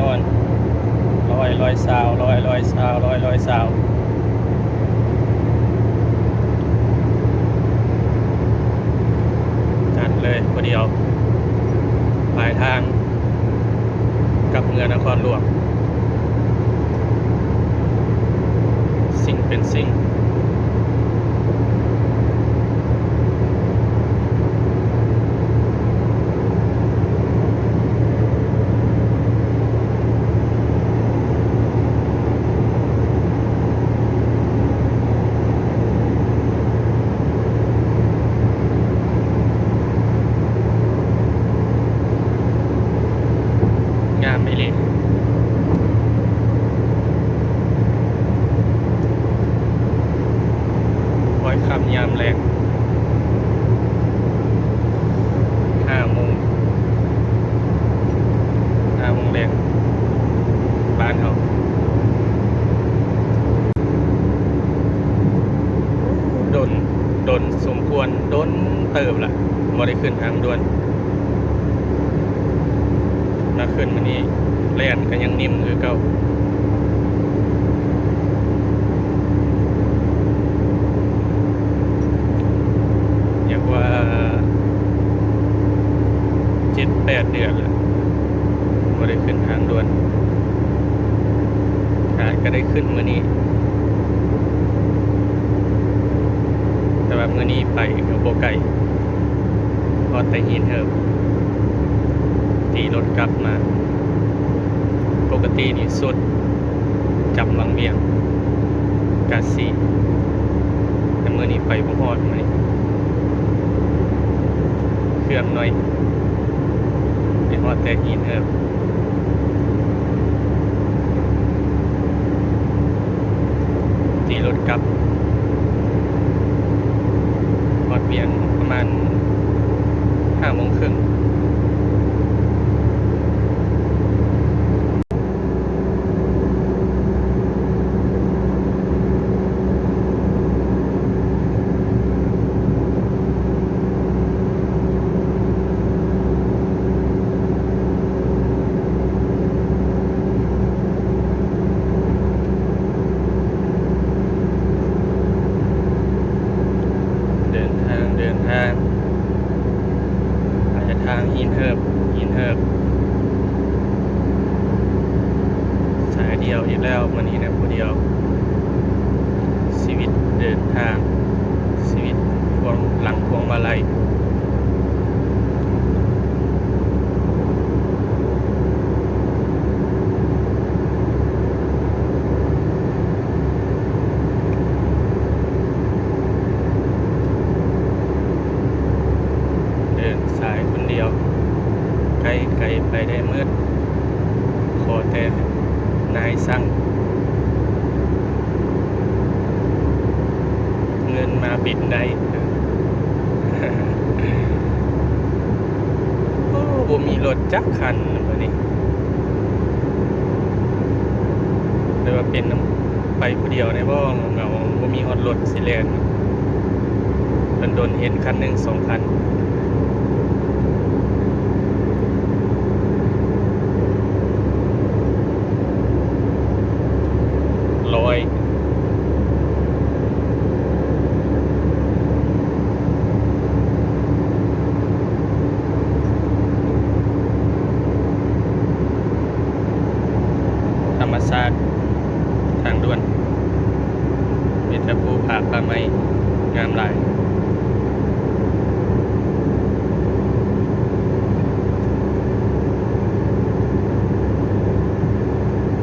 ນອນ ຮ້ອຍ ຮ້ອຍຊາວ ຮ້ອຍ ຮ້ອຍຊາວ ຮ້ອຍ ຮ້ອຍຊາວ ນັດເລີຍຜູ້ດຽວ ປາຍທາງ ກັບເມືອນະຄອນຫຼວງ ຊິງເປັນຊິງ. ງາມອີ່ຫຼີ ຄ້ອຍຄ່ຳຍາມແລງ ຫ້າໂມງ ຫ້າໂມງແລງ ບ້ານເຮົາ. ດົນ ດົນສົມຄວນ ດົນເຕີບລະ ບໍ່ໄດ້ຂຶ້ນທາງດ່ວນ. ມາຂຶ້ນມື້ນີ້ ແລ່ນກໍຍັງນິ້ມຄືເກົ່າ. ຢາກວ່າເຈັດແປດເດືອນລະ ບໍ່ໄດ້ຂຶ້ນທາງດ່ວນ. ອາດກະໄດ້ຂຶ້ນມື້ນີ້ ແຕ່ວ່າມື້ນີ້ໄປກໍບໍ່ໄກ ຮອດແຕ່ຫີນເຫີບ ຕີລົດກັບມາ. ປົກກະຕິນີ້ສຸດຈຳວັງວຽງ ກາສີ ແຕ່ມື້ນີ້ໄປບໍ່ຮອດ ມື້ນີ້ເຄື່ອງໜ້ອຍ ໄປຮອດແຕ່ຫີນເຫີບ. ຂີ່ລົດກັບ ຮອດວຽງປະມານຫ້າໂມງເຄິ່ງ. ເດີນທາງ ເດີນທາງ ໄປທາງຫີນເຫີບ ຫີນເຫີບ. ສາຍດຽວອີກແລ້ວ ມື້ນີ້ນະ ຜູ້ດຽວ. ຊີວິດເດີນທາງ ຊີວິດພວງ ຫຼັງພວງມາໄລ. ເດີນສາຍຄົນດຽວ ໃກ້ໄກໄປໄດ້ໝົດ ຂໍແຕ່ນາຍສັ່ງ ເງິນມາບິນໄດ້. ໂອ້ ບໍ່ມີລົດຈັກຄັນມື້ນີ້ ຫຼືວ່າເປັນນຳ ໄປຜູ້ດຽວແດ່ບໍ່ ເຫງົາໆ ບໍ່ມີຮອດລົດຊິແລ່ນ ດົນໆ ເຫັນຄັນໜຶ່ງສອງຄັນ. ຮ້ອຍ ທຳມະຊາດ ທາງດ່ວນ ມີແຕ່ພູຜາປ່າໄມ້ ງາມຫຼາຍ.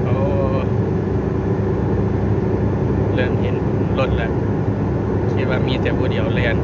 ໂອ້ ເລີ່ມເຫັນລົດແລ້ວ ຄິດວ່າມີແຕ່ຜູ້ດຽວແລ່ນ.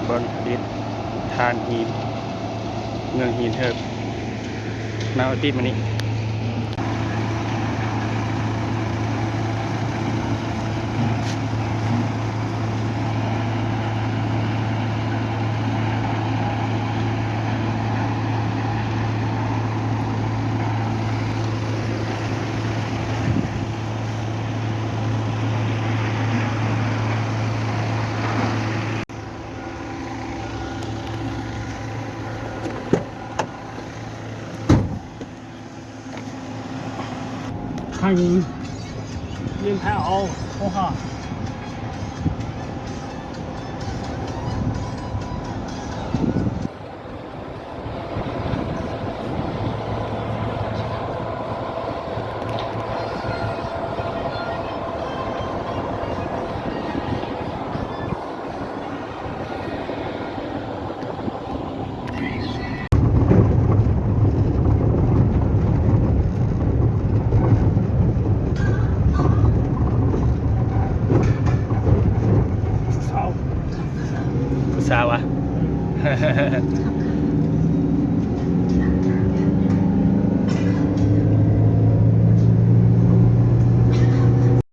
ບ່ອນຜະລິດຖ່ານຫີນ ເມືອງຫີນເຫີບ ນາວຕິມານີ້.欢迎，您拍好，说话。 ຜູ້ສາວ ຜູ້ສາວຫວາ? ອືມ.